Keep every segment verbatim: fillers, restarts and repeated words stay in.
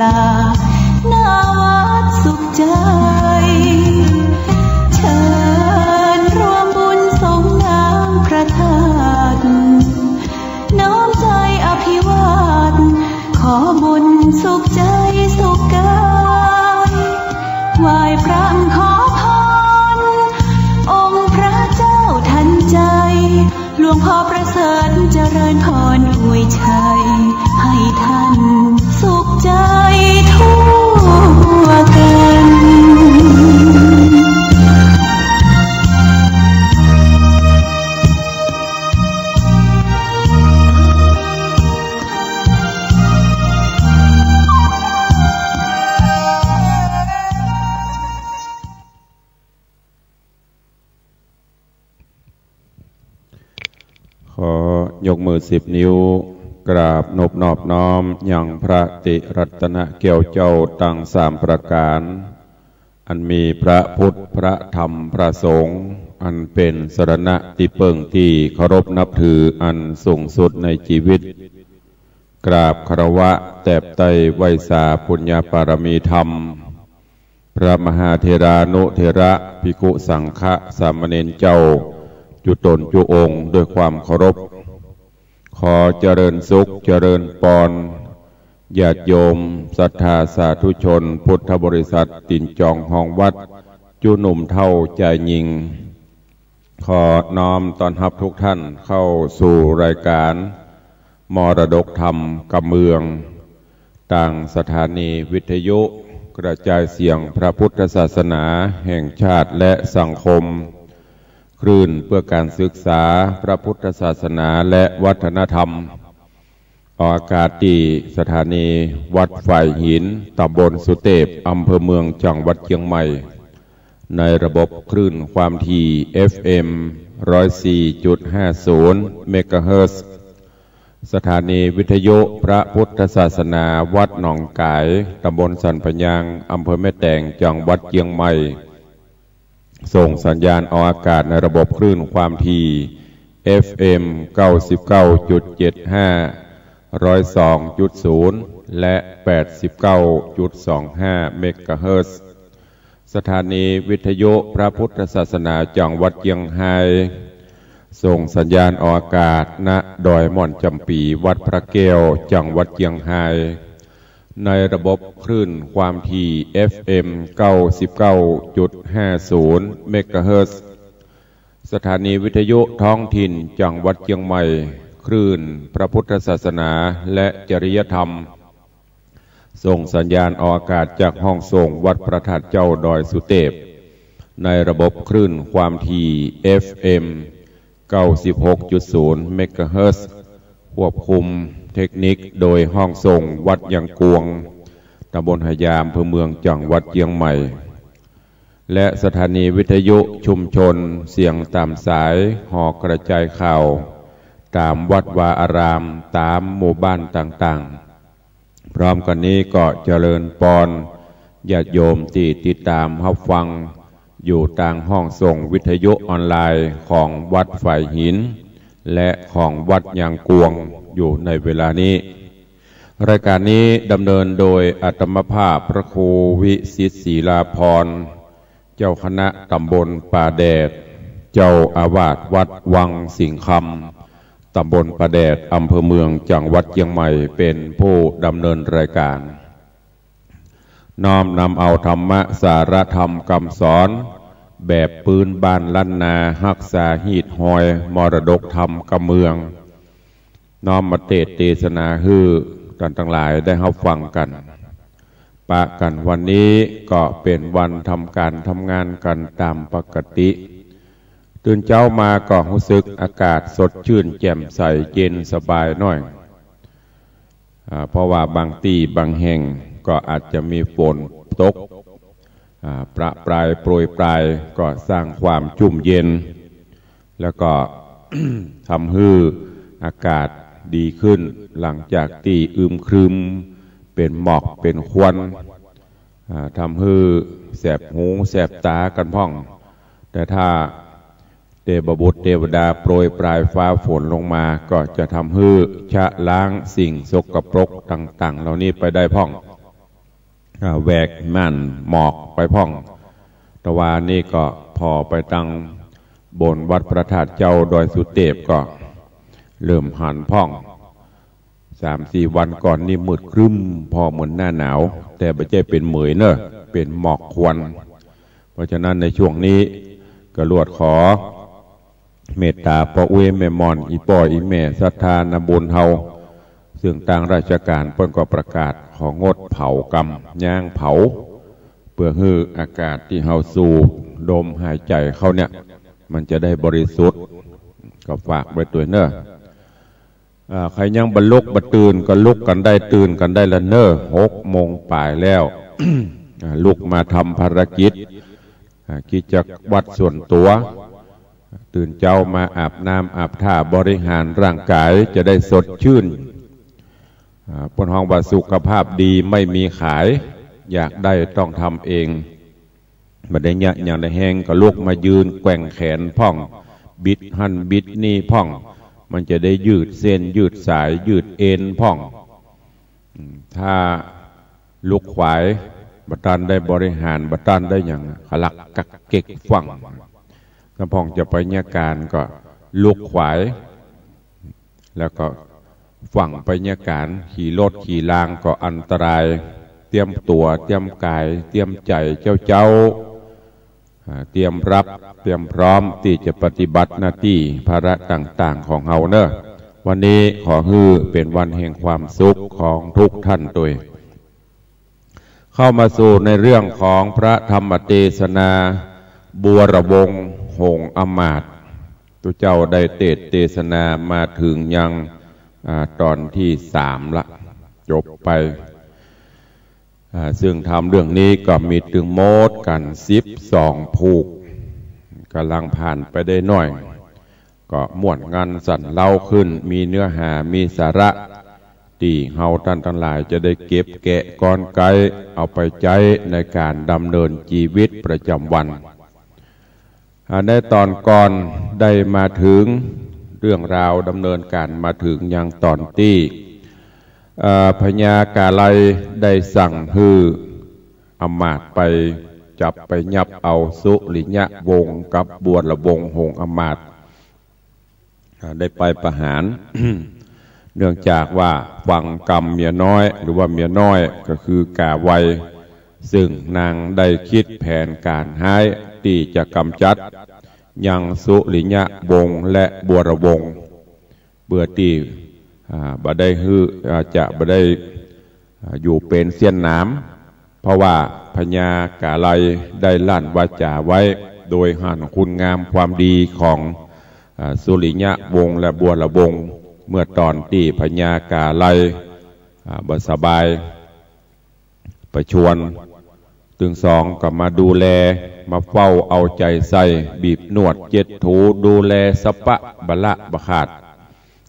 ลา ณ วัดสุขใจ เชิญร่วมบุญสงน้ำพระธาตุ น้อมใจอภิวาท ขอบุญสุขใจสุขกาย ไหว้พระขอพร องค์พระเจ้าทันใจ หลวงพ่อประเสริฐเจริญพรอวยชัย ให้ท่านสุขใจทั่วกัน ขอยกมือสิบนิ้ว กราบนบนอบน้อมยังพระติรัตนแก้วเจ้าตังสามประก๋าน อันมีพระพุทธ พระธรรม พระสงฆ์ อันเป๋นสรณะตี้เปิ้งตี้เคารพนับถืออันสูงสุดในจีวิต กราบคารวะแตบไต้ไหว้สาปุญญปารมีธรรม พระมหาเถรานุเถระ ภิกขุสังฆะ สามเณรเจ้า จุ๊ต๋นจุ๊องค์ด้วยความเคารพ ขอเจริญสุขเจริญปอน ญาติโยมศรัทธาสาธุชน พุทธบริษัท ตินจองฮองวัด จุ๊หนุ่มเฒ่าจายญิง ขอน้อมต้อนฮับทุกท่านเข้าสู่รายการมรดกธรรมกำเมือง ตางสถานีวิทยุกระจายเสียงพระพุทธศาสนาแห่งชาติและสังคม คลื่นเพื่อการศึกษาพระพุทธศาสนาและวัฒนธรรม ออกอากาศตี้สถานีวัดฝายหิน ตำบลสุเตพ อำเภอเมือง จังหวัดเจียงใหม่ ในระบบคลื่นความถี่ เอฟเอ็ม ร้อยสี่จุดห้าศูนย์ เมกะเฮิรตซ์ สถานีวิทยุพระพุทธศาสนาวัดหนองก๋าย ตำบลสันปะยาง อำเภอแม่แตง จังหวัดเจียงใหม่ ส่งสัญญาณออกอากาศในระบบคลื่นความถี่ เอฟเอ็ม เก้าสิบเก้าจุดเจ็ดห้า ร้อยสองจุดศูนย์ และ แปดสิบเก้าจุดสองห้า เมกะเฮิรตซ์ สถานีวิทยุพระพุทธศาสนาจังหวัดเจียงไฮ้ ส่งสัญญาณออกอากาศ ณ ดอยม่อนจำปี วัดพระแก้ว จังหวัดเจียงไฮ้ ในระบบคลื่นความถี่ เอฟเอ็ม เก้าสิบเก้าจุดห้าศูนย์ เมกะเฮิรตซ์ สถานีวิทยุท้องถิ่นจังหวัดเจียงใหม่ คลื่นพระพุทธศาสนาและจริยธรรม ส่งสัญญาณออกอากาศจากห้องส่งวัดพระธาตุเจ้าดอยสุเตพ ในระบบคลื่นความถี่ เอฟเอ็ม เก้าสิบหกจุดศูนย์ เมกะเฮิรตซ์ ควบคุมเทคนิคโดยห้องส่งวัดยางกวง ตำบลหายา อำเภอเมือง จังหวัดเจียงใหม่ และสถานีวิทยุชุมชนเสียงต๋ามสาย หอกระจายข่าว ต๋ามวัดวาอาราม ต๋ามหมู่บ้านต่างๆ พร้อมกั๋นนี้ก็เจริญปอนญาติโยมตี้ติดต๋ามฮับฟังอยู่ตางห้องส่งวิทยุออนไลน์ของวัดฝายหิน และของวัดยางกวงอยู่ในเวลานี้ รายการนี้ดำเนินโดยอาตมาภาพพระครูวิสิทธิ์ศรีลาภรณ์ เจ้าคณะตำบลป่าแดด เจ้าอาวาสวัดวังสิงห์คำ ตำบลป่าแดด อำเภอเมือง จังหวัดเจียงใหม่ เป๋นผู้ดำเนินรายการ น้อมนำเอาธรรมะ สาระธรรมกำสอน แบบปื้นบ้านล้านนา ฮักษาฮีตฮอยมรดกธรรมกำเมือง น้อมมาเตสน์เตสนาหื้อต้านตังหลายได้ฮับฟังกั๋น ปะกั๋นวันนี้ก็เป๋นวันทำก๋านทำงานกั๋นต๋ามปกติ ตื่นเจ๊ามาก็ฮู้สึกอากาศสดจื้นแจ่มใสเย็นสบายหน้อย อ่า เพราะว่าบางตี้บางแห่งก็อาจจะมีฝนตก อ่า ประปรายโปรยปรายก็สร้างความจุ่มเย็น แล้วก็ ทำหื้ออากาศดีขึ้น หลังจากตี้อึมครึมเป๋นหมอกเป๋นควัน อ่า ทำหื้อแสบหูแสบต๋ากั๋นพ่อง แต่ถ้าเตวบุตรเตวดาโปรยปรายฟ้าฝนลงมา ก็จะทำหื้อชะล้างสิ่งสกปรกต่างๆ เหล่านี้ไปได้พ่อง อ่า แหวกม่านหมอกไปพ่อง ตะวานี้ก็ผ่อไปตังบนวัดพระธาตุเจ้าดอยสุเตปก็เริ่มหันพ่อง สามสี่วันก่อนนี่มืดครึ้ม ผ่อเหมือนหน้าหนาว แต่บ่ใจ้เป๋นเหมยเน่อ เป๋นหมอกควัน เพราะฉะนั้นในช่วงนี้ก็ลวดขอ เมตต๋าป้ออุ๊ยแม่หม่อน อี่ป้ออี่แม่ศรัทธานาบุญเฮา ซึ่งตางราชก๋านเปิ้นก็ประกาศของดเผากำ ย้างเผา เปื้อหื้ออากาศตี้เฮาสูบดมหายใจ๋เข้าเนี่ย มันจะได้บริสุทธิ์ ก็ฝากไว้ตวยเน่อ อ่า ใผยังบ่ลุกบ่ตื่นก็ลุกกั๋นได้ ตื่นกั๋นได้ละเน่อ หกโมงป๋ายแล้ว อ่า ลุกมาทำภารกิจ อ่า กิจวัตรส่วนตั๋ว ตื่นเจ๊ามาอาบน้ำอาบท่าบริหารร่างก๋ายจะได้สดชื่น อ่า เปิ้นฮ้องว่าสุขภาพดีไม่มีขาย อยากได้ต้องทำเอง บ่ได้เยียะหยังได้แฮง ก็ลุกมายืนแกว่งแขนพ่อง บิดหั้นบิดนี่พ่อง มันจะได้ยืดเส้นยืดสายยืดเอ็นพ่อง อืม ถ้าลุกขวาย บ่ตันได้บริหาร บ่ตันได้หยัง ขลักกักเก็กฟั่ง ถ้าพ่องจะไปเยียะก๋านก็ลุกขวาย แล้วก็ฟั่งไปเยียะก๋าน ขี่รถขี่รางก็อันตราย เตรียมตั๋ว เตรียมก๋าย เตรียมใจ๋เจ๊าๆ อ่า เตรียมรับ เตรียมพร้อมตี้จะปฏิบัติหน้าตี้ภาระต่างๆ ของเฮาเน่อ วันนี้ขอหื้อเป๋นวันแห่งความสุขของทุกท่านตวย เข้ามาสู่ในเรื่องของพระธรรมเตสนา บัวระวงศ์หงส์อำมาตย์ ตุ๊เจ้าได้เตสน์เตสนามาเถิงยัง อ่า ต๋อนตี้สามละ จบไป อ่า ซึ่งธรรมเรื่องนี้ก็มีตึงหมดกั๋นสิบสองผูก ก่ำลังผ่านไปได้หน้อย ก็ม่วนงันสันเล้าขึ้น มีเนื้อหา มีสาระ ตี้เฮาต้านตังหลายจะได้เก็บแกะกรไกรเอาไปใจ๊ในก๋านดำเนินจีวิตประจ๋ำวัน อ่า ในต๋อนก่อนได้มาเถิงเรื่องราวดำเนินก๋านมาเถิงยังต๋อนตี้ เอ่อ พญากาไลยได้สั่งหื้ออำมาตย์ไปจับไปยับเอาสุริยะวงศ์กับบัวระวงศ์หงส์อำมาตย์ อ่า ได้ไปประหาร เนื่องจากว่าฟังกำเมียน้อย หรือว่าเมียน้อยก็คือกาไว ซึ่งนางได้คิดแผนก๋านฮ้ายตี้จะก๋ำจัดยังสุริยะวงศ์และบัวระวงศ์ เปื้อตี้ อ่า บ่ได้หื้อ อ่า จะบ่ได้ อ่า อยู่เป๋นเสี้ยนหนาม เพราะว่าพญากาไลยได้ลั่นวาจ๋าไว้ โดยหันคุณงามความดีของ อ่า สุริยะวงศ์และบัวระวงศ์ เมื่อต๋อนตี้พญากาไลย อ่า บ่สบาย ประชวร ตึงสองก็มาดูแล มาเฝ้าเอาใจ๋ใส่ บีบนวดเจ็ดถู ดูแลสะปะบ่ละบ่ขาด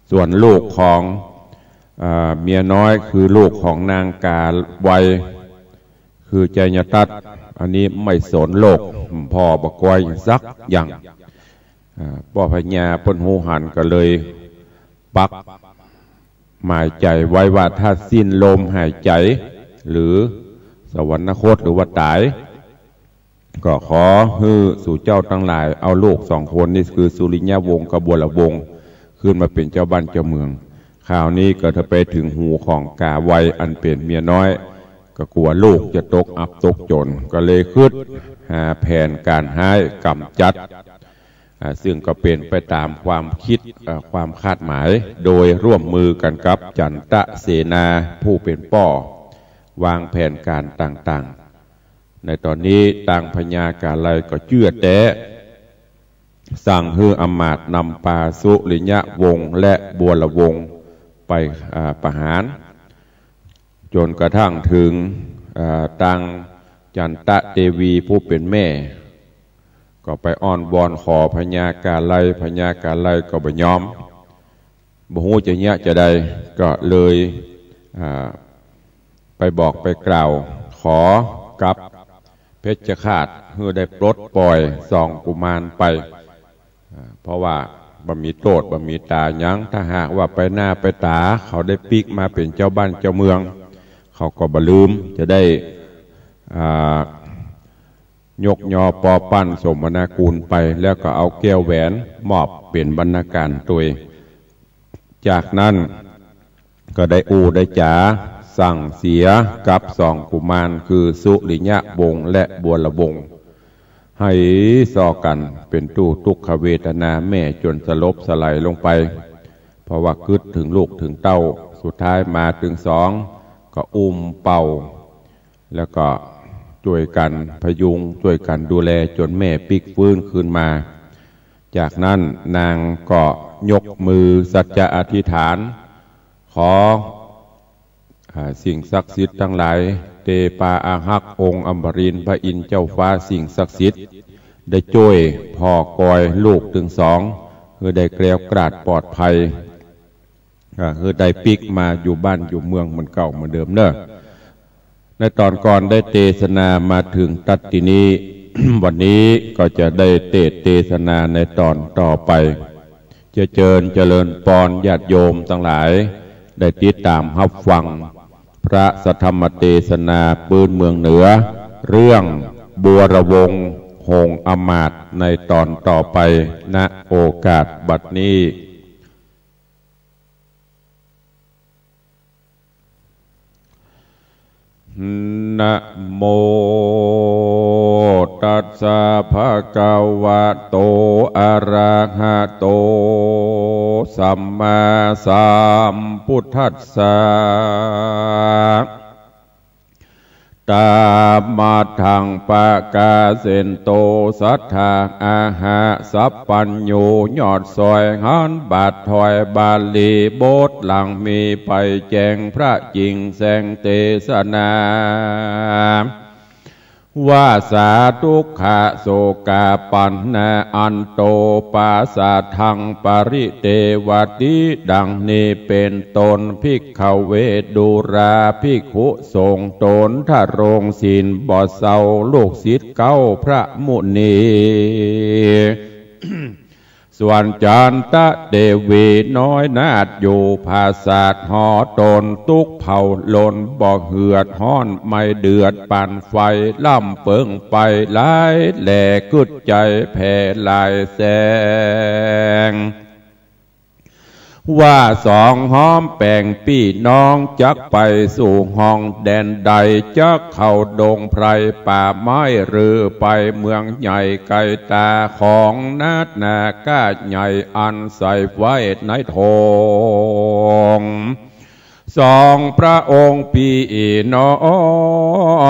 ส่วนลูกของ อ่า เมียน้อยคือลูกของนางกาไว คือไชยทัตติ์ อันนี้ไม่สนโลก ผ่อบ่กอยสักอย่าง อ่า ป้อพญาเปิ้นฮู้หันก็เลยปักหมายใจ๋ไว้ว่าถ้าสิ้นลมหายใจ๋ หรือสวรรคต หรือว่าต๋าย ก็ขอหื้อสูเจ้าตังหลายเอาลูกสองคนนี้คือสุริยะวงศ์กับบัวระวงศ์ขึ้นมาเป๋นเจ้าบ้านเจ้าเมือง คราวนี้ก็ถ้าไปเถิงหูของกาไวอันเป๋นเมียน้อย ก็กั๋วลูกจะตกอับตกจ๋น ก็เลยคิดหาแผนก๋านฮ้ายก๋ำจัด อ่า ซึ่งก็เป๋นไปต๋ามความคิด อ่า ความคาดหมาย โดยร่วมมือกั๋นกับจันตะเสนาผู้เป๋นป้อ วางแผนก๋านต่างๆ ในต๋อนนี้ตางพญากาไลยก็เจื้อแต๊ สั่งหื้ออำมาตย์นำปาสุริยะวงศ์และบัวระวงศ์ไป อ่า ประหาร จ๋นกระทั่งเถิง อ่า ตางจันตะเตวีผู้เป๋นแม่ ก็ไปอ้อนวอนขอพญากาไลย พญากาไลยก็บ่ยอม บ่ฮู้จะเยียะจะใด ก็เลย อ่า ไปบอกไปกล่าว ขอกับเพชฌฆาต หื้อได้ปลดปล่อยสองกุมารไป อ่า เพราะว่าบ่มีโต้ษ บ่มีต๋าหยัง ถ้าหากว่าไปหน้าไปต๋า เขาได้ปิ๊กมาเป๋นเจ้าบ้านเจ้าเมือง เขาก็บ่ลืม จะได้ อ่า ยกยอปอปั้นสมนาคุณไป แล้วก็เอาแก้วแหวนมอบเป๋นบรรณาการตวย จากนั้นก็ได้อู้ได้จ๋าสั่งเสียกับสองกุมาร คือสุริยวงศ์และบัวรวงศ์ หื้อส่อกั๋นเป๋นตู้ตุ๊กขเวทนา แม่จ๋นสลบสลายลงไป เพราะว่ากึ๊ดเถิงลูกเถิงเต้า สุดท้ายมาเถิงสองก็อุ้มเป้า แล้วก็จ้วยกั๋นพยุง จ้วยกั๋นดูแลจ๋นแม่ปิ๊กฟื้นคืนมา จากนั้นนางก็ยกมือสัจจะอธิษฐาน ขอ อ่า สิ่งศักดิ์สิทธิ์ตังหลาย เตปาอาฮักองค์อมรินทร์พระอินทร์เจ้าฟ้าสิ่งศักดิ์สิทธิ์ ได้จ้วยผ่อกอยลูกเถิงสอง หื้อได้แคล้วคลาดปลอดภัย อ่า หื้อได้ปิ๊กมาอยู่บ้านอยู่เมืองเหมือนเก่าเหมือนเดิมเน่อ ในต๋อนก่อนได้เตสนามาเถิงตั๊ดตี้นี้ วันนี้ก็จะได้เตสน์เตสนาในต๋อนต่อไป จะเจิญเจริญปอนญาติโยมตังหลาย ได้ติดต๋ามฮับฟังพระสัทธรรมเตสนาปื๊นเมืองเหนือ เรื่องบัวรวงศ์หงส์อำมาตย์ในต๋อนต่อไป ณ โอกาสบัดนี้ นะโมตัสสะภะคะวะโต อะระหะโต สัมมาสัมพุทธัสสะ ตะมะหัง ปะกาเสนโต สัตถา อะหะ สัพพัญญู ยอดสอยหันบาทถอยบาลี บทหลังมีไปแจ้งพระจิ่งแสงเตสนา วาสาทุกขะโศกะปัณณะอันโต ปาสาทัง ปริเตวติ ดังนี้เป๋นต้น ภิกขเว ดูราภิกขุสงฆ์ ต๋นทรงศีลบ่เซา ลูกศิษย์เก๊าพระมุนี ส่วนจันตะเตวีน้อยนาถอยู่ผาสาทหอต๋น ตุ๊กข์เผาหล่นบ่เหือดฮ้อน ไม่เดือดปานไฟ ล่ำเปิงไปหลายแล กึ๊ดใจ๋แผ่หลายแสง ว่าสองฮ้อมแป๋งปี้น้อง จักไปสู่ห้องแดนใด จักเข้าดงไพรป่าไม้ หรือไปเมืองใหญ่ไกลต๋า ของนาถนาก้าใหญ่อันใส่ไว้ในธง สองพระองค์ปี้น้อ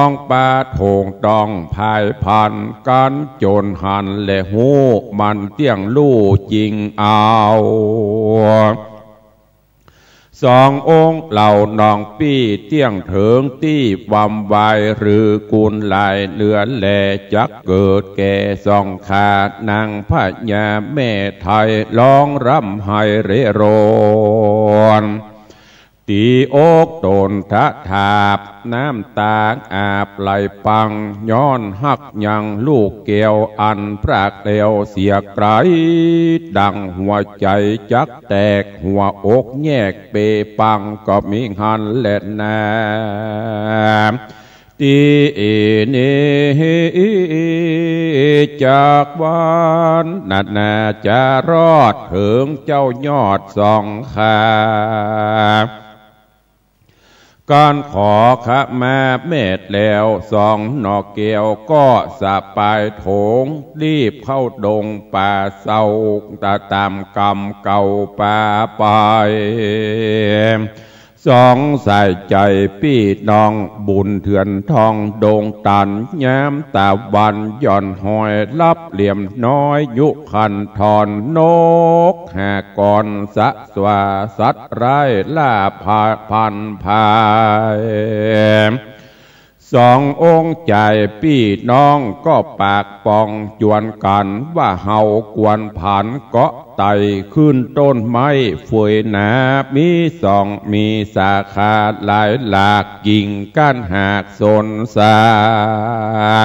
ง ปะทงต้องพ่ายพลันกั๋น จ๋นหันและฮู้มันเตี้ยงลู่จิ่งเอา สององค์เหล่าน้องปี้เตี้ยงเถิงตี้วำวาย หรือกุนหลายเหลือแล จักเกิดแก่สองข้านางพญาแม่ไทย ฮ้องร่ำไห้เร่ร่อน ตี๋อกต๋นทะถาบ น้ำต๋าอาบไหลปัง ย้อนฮักยังลูกแก้วอันพรากแล้วเสียไกล ดังหัวใจ๋จักแตก หัวอกแยกเปปัง ก็มีหั้นแลนา ตี้นี้จักหวานนานา จะรอดเถิงเจ้ายอดสองข้า ก๋านขอขมาแม่แล้ว สองหน่อแก้วก็สะปายถง รีบเข้าดงป่าเซา ตะต๋ามกำเก่าป่าไป สองสายใจ๋ปี้น้องบุญเถื่อนทองดงตัน ยามตะวันหย่อนหอยลับเหลี่ยมน้อย ยุคันธรนกหากรสะสวาสัตว์ร้ายล่าพาพันภาย สององค์ใจ๋ปี้น้องก็ปากปองจวนกั๋น ว่าเฮาควรผันเกาะไต่ขึ้นต้นไม้เฟยหนา มีสองมีสาขาหลายหลาก กิ่งก้านหากสนสา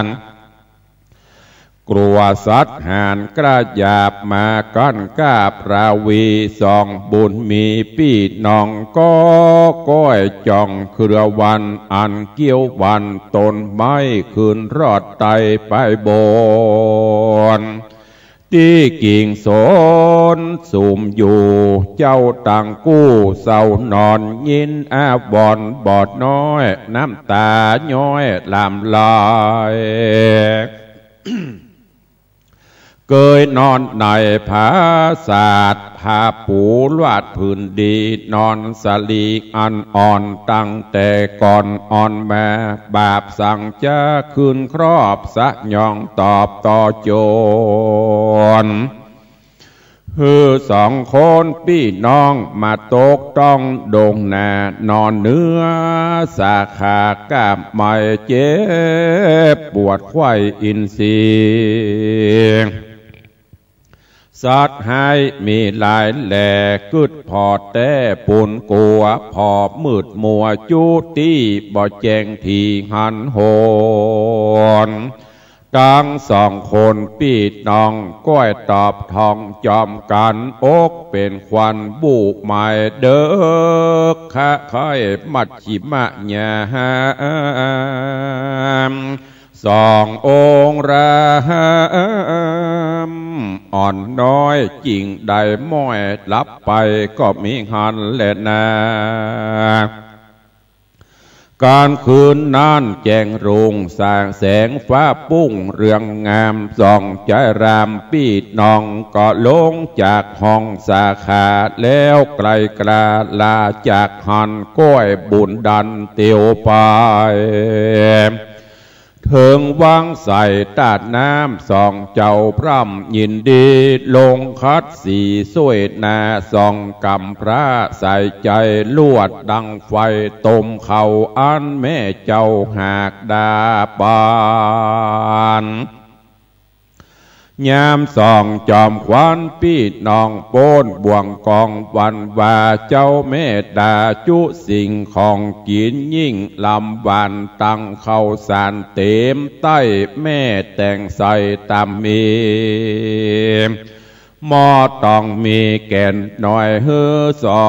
ร กลัวสัตว์หาญกล้าหยาบมากั้นกล้าประวี สองบุญมีปี้น้องก็ก้อยจ่องเครือวัน อันเกี้ยววันต้นไม้ขึ้นรอดไต่ไปบน ตี้กิ่งสนสุมอยู่ เจ้าตังกู้เศร้านอน ยินอาวรณ์บ่น้อย น้ำตาย้อยหลั่งไหล เกยนอนในผาสาท ผ้าปูลาดผืนดี นอนสลีอันอ่อน ตั้งแต่ก่อนอ่อนมา บาปสังจะคืนครอบ สยองตอบต่อโจร หื้อสองคนปี้น้องมาตกต้องดงนา นอนเหนือสาขาก้าไม้ เจ็บปวดไขว้อินทรีย์ สัตว์ฮ้ายมีหลายแหล่ กึ๊ดผ่อแต๊ปูนกั๋ว ผ่อมืดมัวจุตี้บ่แจ้งถี่หันหน ตังสองคนปี้น้องก้อยตอบท่องจอมกั๋น อกเป๋นควันบูบไหม้เดิก คะไข้มัชฌิมะญาณ สององค์ราอ่อนน้อย จิ่งได้ม้อยหลับไปก็มีหั้นแลนา ก๋านคืนนั้นแจ้งรุ่งสาดแสงฟ้าปุ้งเรืองงาม สองจายรามปี้น้องก็ลงจากห้องสาขาแล้ว ไกลกล้าลาจากหั้น ก้อยบุญดันเตียวไป เถิงวังใสต้าน้ำ สองเจ้าพร่ำยินดี ลงขัดสีส่วยนา สองกำพร้าใส่ใจ๋ ลวดดังไฟต้มข้าว อันแม่เจ้าหากดาบาน ยามสองจอมขวัญปี้น้องป๊นบ่วงกองวัน ว่าเจ้าแม่ดาจุสิ่งของกิ๋นยิ่งลำหวาน ตั้งข้าวสารเต๋มใต้ แม่แต่งใส่ต๋ามมี หม้อต้องมีแก่นน้อยหื้อสอ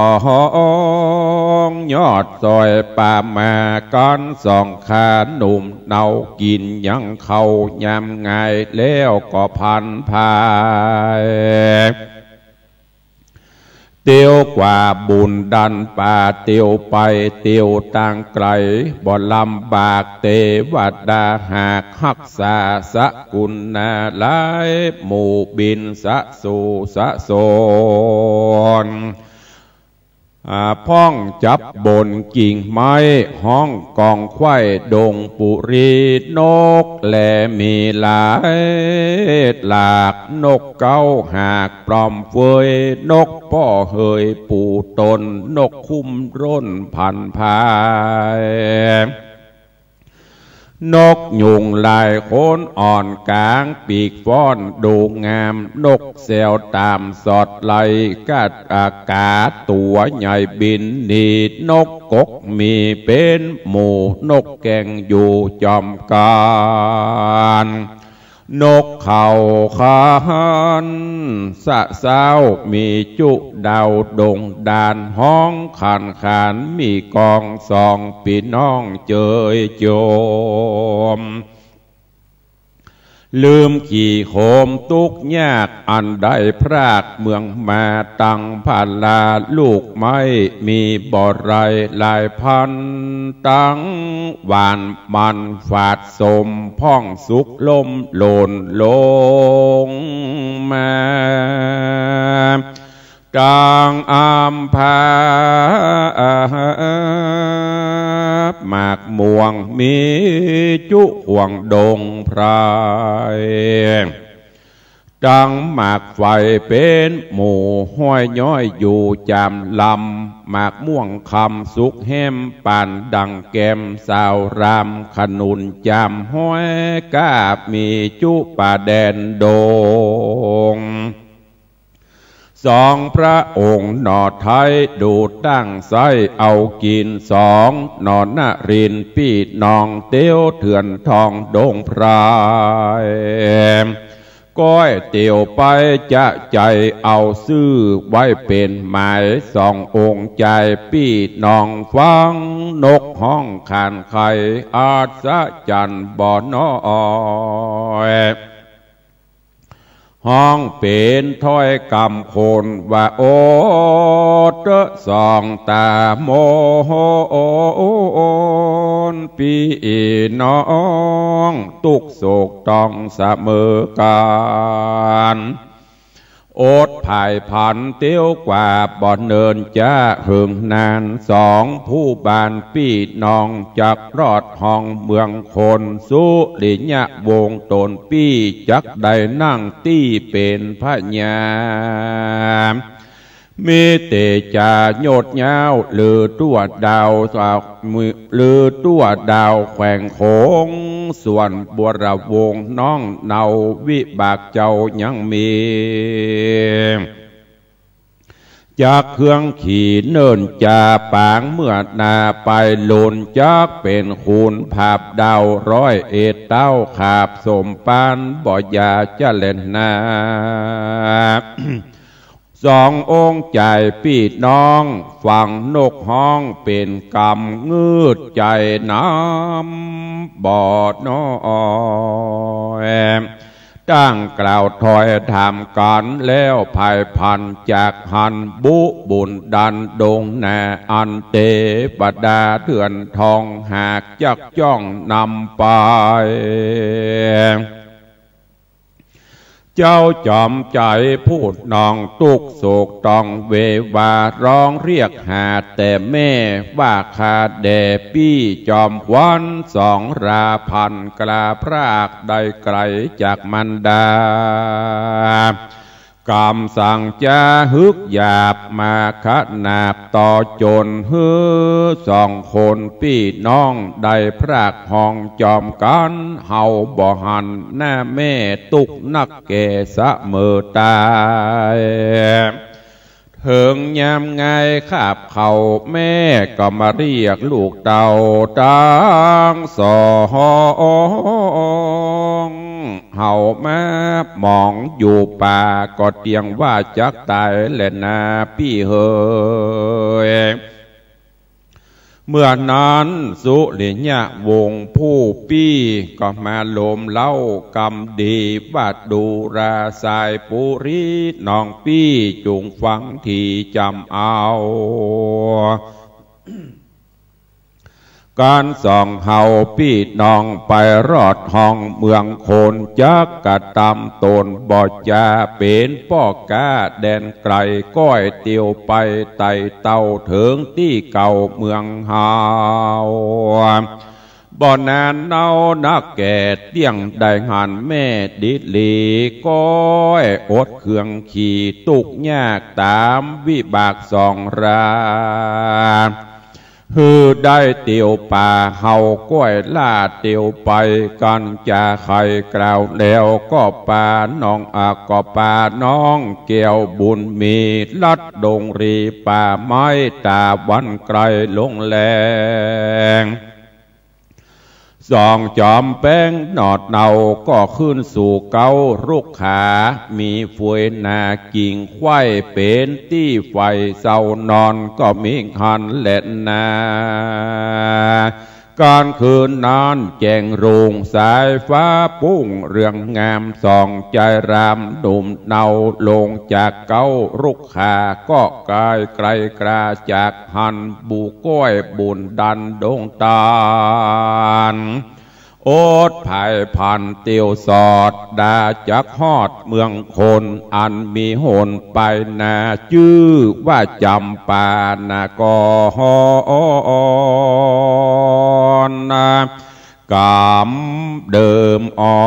ง ยอดซอยป่ามากั๋นสอง ข้าหนุ่มเนากิ๋นยังข้าวยามง่าย แล้วก็พันภาย เตียวกว่าบุญดันป่า เตียวไปเตียวตางไก๋ บ่ลำบากเตวดาหากฮักษาสกุลนาหลาย หมู่บิณฑสะสูสะสน อ่า พ่องจับบนกิ่งไม้ ฮ้องก้องไขว้ดงปุรี นกแลมีหลายหลาก นกเก๊าหากปลอมเฟย นกป้อเหยปู๋ตน นกคุ้มร่นพันภาย นกยูงลายขนอ่อนก๋างปีกฟ้อนดูงาม นกแซวต๋ามสอดไล่กัดอากาศตั๋วใหญ่บินหนี นกกกมีเป๋นหมู่ นกแก้งอยู่จอมกั๋น นกเขาขันสะเซ้า มีจุดาวดงดาน ฮ้องขันขานมีกอง สองปี้น้องเจยโจม ลืมขี่โหมตุ๊กข์ยาก อันได้พรากเมืองมา ตังพาราลูกไม้มีบ่ไรหลายพัน ตังหว่านมันฝาดสม พ่องสุกล้มหล่นลงมา ตังอำพาหมากม่วง มีจุขวางดงไพร ตังหมากไฟเป๋นหมู่ ห้อยย้อยอยู่จามลำ หมากม่วงคำสุกแฮม ปานดั่งแก้มสาวราม ขนุนจามห้อยก้า มีจุป่าแดนดง สองพระองค์หน่อไท้ ดูตั้งไส้เอากิ๋น สองหน่อนรินทร์ปี้น้อง เตียวเถื่อนท่องดงไพร ก้อยเตียวไปจะใจ๋เอาซื่อไว้เป๋นหมาย สององค์ใจ๋ปี้น้องฟังนกฮ้องขานไข อัศจรรย์บ่น้อย ฮ้องเป๋นถ้อยกำคนว่า โอดสองต๋าโมน ปี้น้องตุ๊กข์โศกต้องเสมอกั๋น อดผายผันเตียวกว่าบ่เนินจะเหิงนาน สองผู้บ้านปี้น้องจักรอดห้องเมืองคน สุริยะวงศ์ต๋นปี้จักได้นั่งตี้เป๋นพญา มีเตจ๋าโยดยาว หรือตั๋วดาวสาว หรือตั๋วดาวแขวงโขง ส่วนบวรวงศ์น้องเนา วิบากเจ้ายังมี จักเครื่องขี่เนินจะปางเมื่อหน้าไป ลุนจักเป๋นขุนผาบดาวร้อยเอ็ดเต้า ขาบสมปานบ่อยาจะแล่นหน้า สององค์ใจ๋ปี้น้องฟังนกฮ้องเป๋นกำ งืดใจ๋นำบ่น้อย ตั้งกล่าวถ้อยถามกั๋นแล้วผายผันจากหั้น บุบุญดันดงนา อันเตวดาเดือนทองหากจักจ้องนำไป เจ้าจ๋อมใจ๋ผู้น้องตุ๊กข์โศกต้องเววา ฮ้องเรียกหาแต่แม่ว่าข้าแด่ปี้จ๋อมขวัญ สองราพันกลาพรากได้ไก๋จากมารดา กำสั่งจาหึกหยาบมาขนาบต่อจ๋นหื้อสองคนปี้น้องได้พรากห้องจ๋อมกั๋น เฮาบ่หันหน้าแม่ตุ๊กข์นักแก่เสมอต๋าย เถิงยามงายคาบเข้าแม่ก็มาเรียกลูกเต้าตังสอง เฮามาหมองอยู่ป่าก็เตียงว่าจักต๋ายแลนาปี้เหย เมื่อนั้นสุริยวงศ์ผู้ปี้ก็มาโลมเล่ากำดีว่า ดูราสายปุรีน้องปี้จุ่งฟังถี่จ๋ำเอา ก๋านสองเฮาปี้น้องไปรอดห้องเมืองคน จักกระตำต๋นบ่จา เป๋นป้อก๊าแดนไก๋ ก้อยเตียวไปไต่เต้าเถิงตี้เก่าเมืองเฮา บ่นานเนานักแก่เตี้ยงได้หันแม่ดิดหลี ก้อยอดเครื่องขี่ตุ๊กข์ยากต๋ามวิบากสองรา หื้อได้เตียวป่าเฮาก้อยล่าเตียวไป กั๋นจาใค่กล่าวแล้วก็ปาน้อง อา ก็ปาน้องแก้วบุญมี ลัดดงรีป่าไม้ต๋าวันไก๋ลงแลง สองจ๋อมแป้งหนอดเนาก็ขึ้นสู่เก๊ารุกขา มีฝวยหนากิ่งไขว้เป๋นตี้ไฟเซานอนก็มีหั้นแลนา ก๋านคืนนั้นแจ้งรุ่งสายฟ้าปุ้งเรืองงาม สองใจ๋รามหนุ่มเนาลงจากเก๊ารุก ข้าก็ก๋ายไก๋กลาจากหั้น บุก้อยบุญดันดงต๋าน อดผายผันเตียวสอดดาจักฮอดเมืองคน อันมีหนไปนาจื้อว่าจ๋ำปานคร กำเดิมอ่อ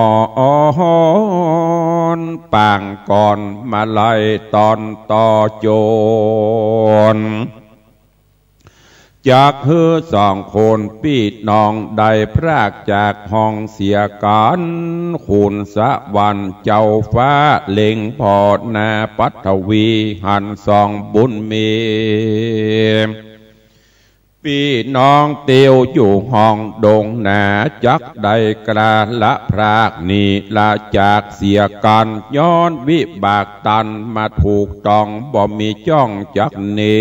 นปางก่อนมาลัยต๋อนต่อจ๋น จักหื้อสองคนปี้น้องได้พรากจากห้องเสียกั๋น ขุนสวรรค์เจ้าฟ้าเล็งผ่อนาปัทวีหันสองบุญมี ปี้น้องเตียวอยู่ห้องดงหนา จักได้กล้าละพรากหนีละจากเสียกั๋น ย้อนวิบากตันมาถูกต้อง บ่มีจ้องจักหนี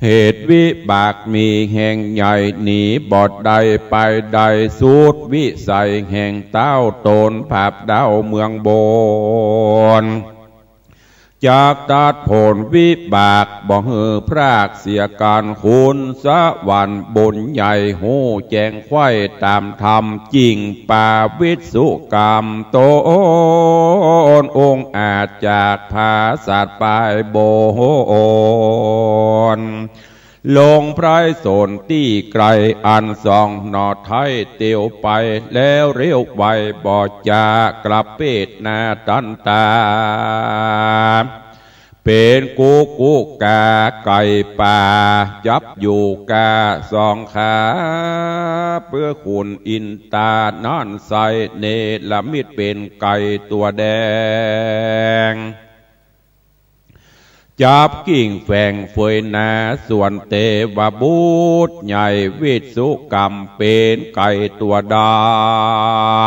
เหตุวิบากมีแห่งใหญ่ หนีบ่ได้ไปได้สุด วิสัยแห่งเต้าต๋นผาบเดาเมืองบน จักตัดผลวิบากบ่หื้อพรากเสียกั๋น คุณสวรรค์บุญใหญ่ฮู้แจ้งไขว้ต๋ามธรรมจริง ปาวิสสุกรรมต๋นองอาจจากผาสัตว์ปายบน ลงไพรสนตี้ไกลอันสองหน่อไท้เตียวไป แล้วเร็วไวบ่จะกลับเปดหน้าตันต๋า เป๋นกุกุกาไก่ป่า จับอยู่ก้าสองขา เปื้อขุนอินต๋านั้นไส้ เนรมิตเป๋นไก่ตั๋วแดง จับกิ่งแฝงเฟยหนา ส่วนเตวบุตรใหญ่วิสสุกรรมเป๋นไก่ตั๋วด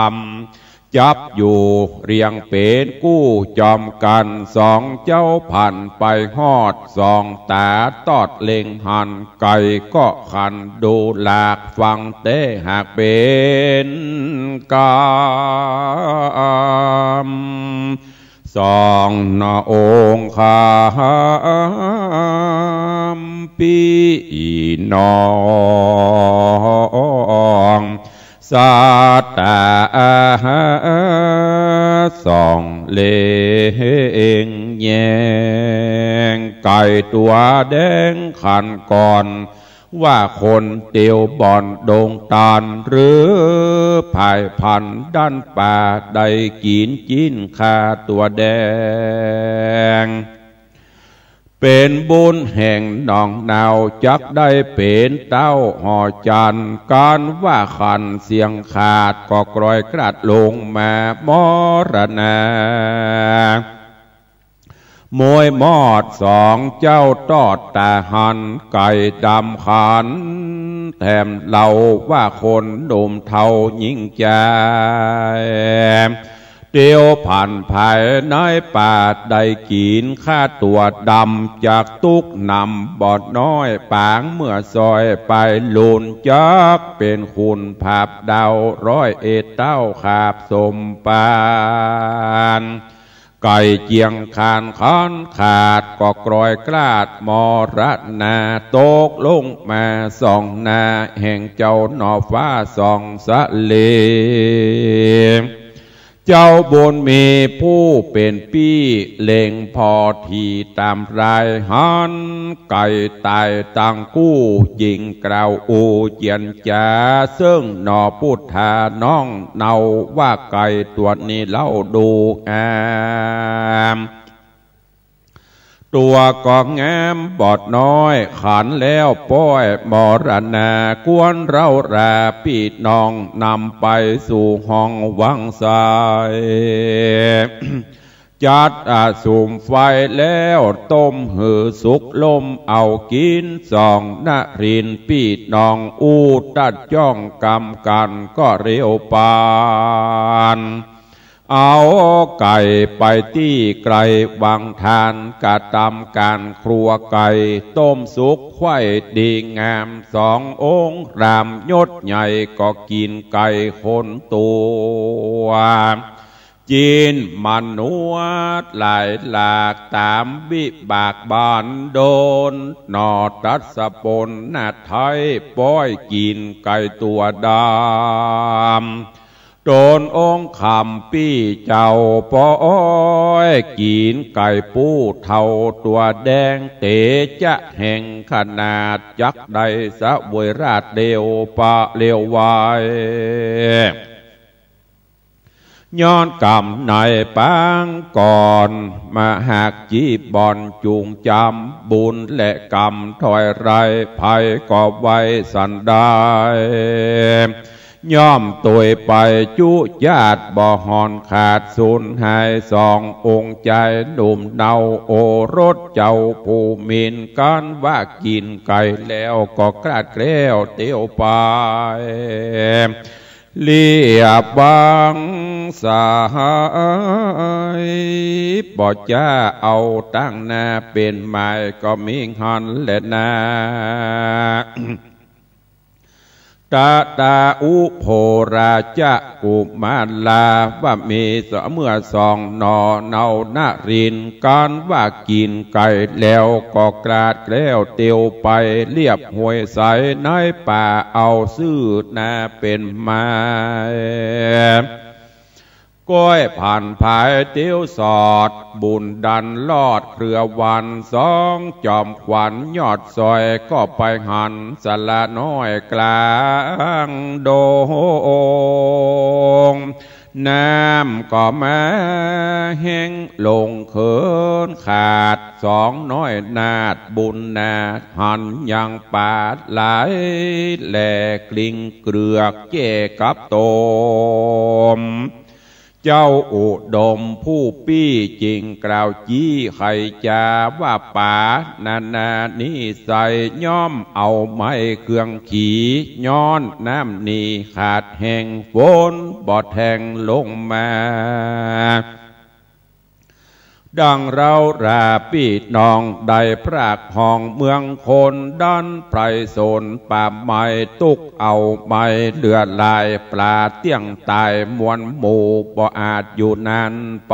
ำ จับอยู่เรียงเป๋นกู้จอมกั๋น สองเจ้าผันไปฮอด สองต๋าตอดเล็งหัน ไก่ก็ขันดูหลากฟังแต๊หากเป๋นกรรม สองหน้าองค์คำปี้น้องสัตตา ส่องเล็งแยง ไก่ตั๋วแดงขันก่อน ว่าคนเตียวบ่อนดงตาน หรือผายพันด้านป่า ได้กิ๋นจิ๊นข้าตั๋วแดง เป๋นบุญแห่งน้องเนา จักได้เป๋นเต้าห่อจันทร์ กั๋นว่าขันเสียงขาด ก็กรอยกราดลงมามรณา มวยมอดสองเจ้าตอดต๋าหัน ไก่ดำขันแถมเล่า ว่าคนหนุ่มเฒ่าหญิงจาย เตียวผันภายในป่า ได้กิ๋นข้าตั๋วดำ จักตุ๊กหนำบ่น้อย ปางเมื่อซอยไปลุน จักเป๋นขุนผาบดาว ร้อยเอ็ดเต้าขาบสมปาน ไก่เจียงคานขันขาด ก็กรอยกราดมรณา ตกลงมาสองหน้า แห่งเจ้าหน่อฟ้าส่องสะเล เจ้าบุญมีผู้เป๋นปี้ เล็งผ่อถี่ต๋ามรายหัน ไก่ต๋ายตังกู้ จึงกล่าวอู้เจียนจ๋า เซิ่งหน่อปุทธาน้องเนา ว่าไก่ตั๋วนี้เล่าดูงาม ตั๋วก็งามบ่น้อย ขันแล้วป้อยมรณา ควรเฮาราปี้น้อง นำไปสู่ห้องวังไส จัดอาสุมไฟแล้วต้มหื้อสุก ล้มเอากิ๋นสองนรินทร์ ปี้น้องอู้ตัดจ้องกำกั๋น ก็เร็วปาน เอาไก่ไปตี้ไกลวังทาน กระตำก๋านครัวไก่ต้มสุกไขว้ดีงาม สององค์รามยศใหญ่ ก็กิ๋นไก่คนตั๋ว จิ๊นมนวดหลายหลาก ต๋ามวิบากบันดล หน่อตัสสะปนนาไท้ ป้อยกิ๋นไก่ตั๋วดำ ต๋นองค์คำปี้เจ้าป้อยกิ๋นไก่ปูเฒ่าตั๋วแดง เตจะแห่งขนาด จักได้เสวยราชเร็วปะเร็วไว ย้อนกำในปางก่อน มาหากจีบบ่อนจุ่งจำ บุญและกรรมถ้อยไร ไผก็ไว้สันได้ ย่อมตวยไปจุจาติบ่ห่อนขาดสูญหาย สององค์จายหนุ่มเนาโอรสเจ้าผู้หมิ่น กั๋นว่ากิ๋นไก่แล้วก็คลาดแคล้วเตียวไป เลียบวังสหาย บ่จะเอาตั้งหน้าเป๋นหมายก็มีหั้นแลนา ตะตาอุโภราจะกุมารลา ว่ามีเมื่อสองหน่อเนานารินทร์ กั๋นว่ากิ๋นไก่แล้วก็คลาดแคล้วเตียวไป เลียบห้วยใสในป่าเอาซื่อหน้าเป๋นหมาย ก้อยผ่านผายเตียวสอด บุญดันรอดเครือวัน สองจอมขวัญยอดซอย ก็ไปหันสระน้อยกลางดง น้ำก็มาแห้งลงเขินขาด สองน้อยนาฏบุญนา หันยังป๋าหลายแหล่กลิ้งเกลือกแจ้กับตม เจ้าอุดมผู้ปี้จึงกล่าวจี้ไขจ๋าว่า ป๋านานานิสัย ย่อมเอาไม้เคืองขี ย้อนน้ำนี้ขาดแห้ง ฝนบ่แทงลงมา ดังเฮาราปี้น้องได้พรากห้องเมืองคน ดันไปสนป่าไม้ ตุ๊กเอาไม้เหลือหลาย ปลาเตี้ยงต๋ายมวลหมู่ บ่อาจอยู่นานไป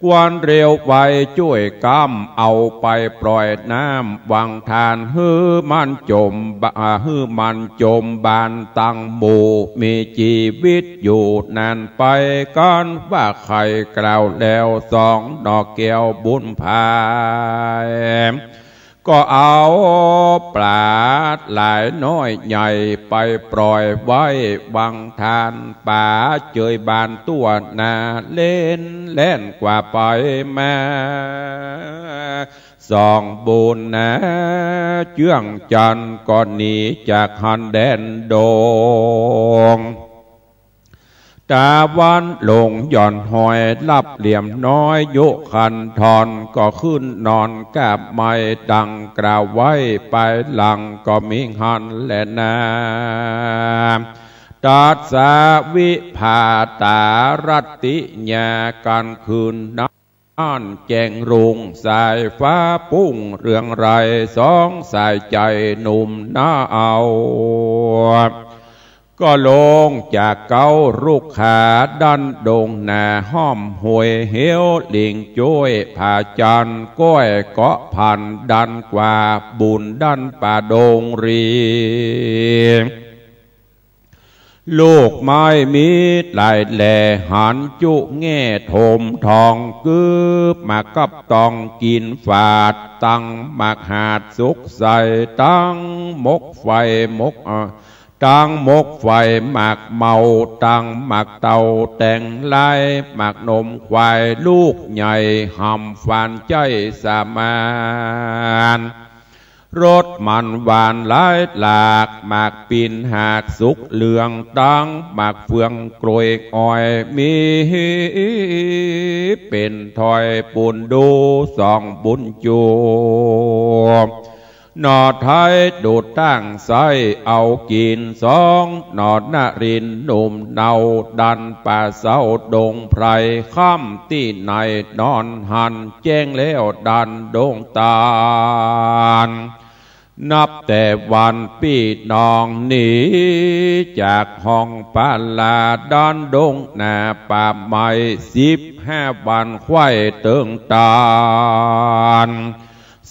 ควรเร็วไวจ้วยกำ เอาไปปล่อยน้ำวังทาน หื้อมันจมบา หื้อมันจมบานตังหมู่ มีจีวิตอยู่นานไป กั๋นว่าไขกล่าวแล้ว สองหน่อแก้วบุญพาย ก็เอาปลาหลายน้อยใหญ่ ไปปล่อยไว้วังทาน ป๋าเจยบานตั้วหน้า เล่นแล่นกว่าไปมา สองบุญนาเจื้องจันทน์ ก็หนีจากหั้นแดนดง ตะวันลงหย่อนฮอย ลับเหลี่ยมน้อยยุคันธร ก็ขึ้นนอนกาบไม้ ดังกล่าวไว้ปายหลัง ก็มีหั้นแลนา ตัสสะวิภาตารัตติยา กั๋นคืนนั้นแจ้งรุ่งสายฟ้าปุ้งเรืองไร สองสายใจ๋หนุ่มนาเอา ก็ลงจากเก๊ารุกขา ดันดงหน้าห้อมห้วยเหว หลิงจ้วยผาจันทน์ ก้อยเกาะพันธุ์ ดันกว่าบุญดันป่าดงรี ลูกไม้มีหลายแหล่ หันจุแง่ถมทอง กึ๊บหมากกับตองกิ๋นฝาด ตังหมากหาดสุกใส ตังหมกไฟหมก เอ่อ ตังหมกไฟหมากเมา ตังหมากเต้าแตงลาย หมากนมควายลูกใหญ่ หำฝานใจ๊สมาน รสมันหวานหลายหลาก หมากปิ้นหากสุกเหลือง ตังหมากเฟืองกล้วยอ้อย มีเป๋นถ้อยปูนดู สองบุญจู หน่อไท้ดูดตั้งไส้เอากิ๋น สองหน่อนารินทร์หนุ่มเนา ดันป่าเซาดงไพร ค่ำตี้ไหนนอนหั้น แจ้งแล้วดันดงตาล นับแต่วันปี้น้องหนีจากห้องปาลา ดันดงหน้าป่าไม้ สิบห้าวันไขว่เติงตาน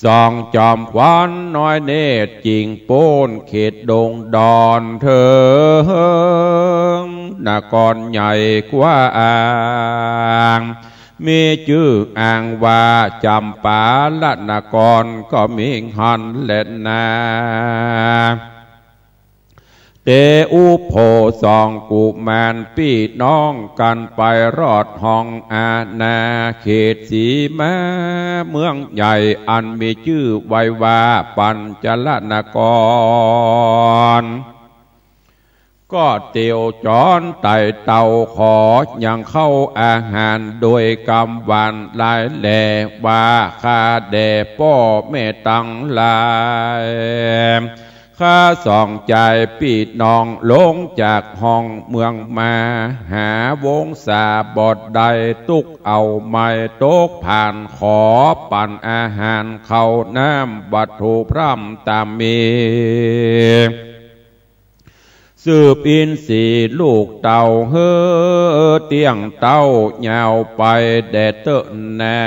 สองจอมขวัญน้อยเนตร จิ่งป๊นเขตดงดอนเถิงนครใหญ่กว้าง มีจื้ออ้างว่าจ๋ำปาละนคร ก็มีหั้นแลนา เตอุโภ สองกุมารปี้น้องกั๋นไปรอดห้องอาณาเขตสีมา เมืองใหญ่อันมีจื้อไว้ว่าปัญจลนคร ก็เตียวจ๋อนไต่เต้าขอยังเข้าอาหารโดยกำหวานหลายแล ว่าข้าแด่ป้อแม่ตังหลาย ข้าสองจายปี้น้องลงจากห้องเมืองมา หาวงศาบ่ได้ ตุ๊กเอาไม้ตกผ่าน ขอปั๋นอาหารเข้าน้ำวัตถุพร่ำต๋ามมี สืบอินทรีย์ลูกเต้าหื้อเตี้ยงเต้ายาวไปแด่เต๊อะนา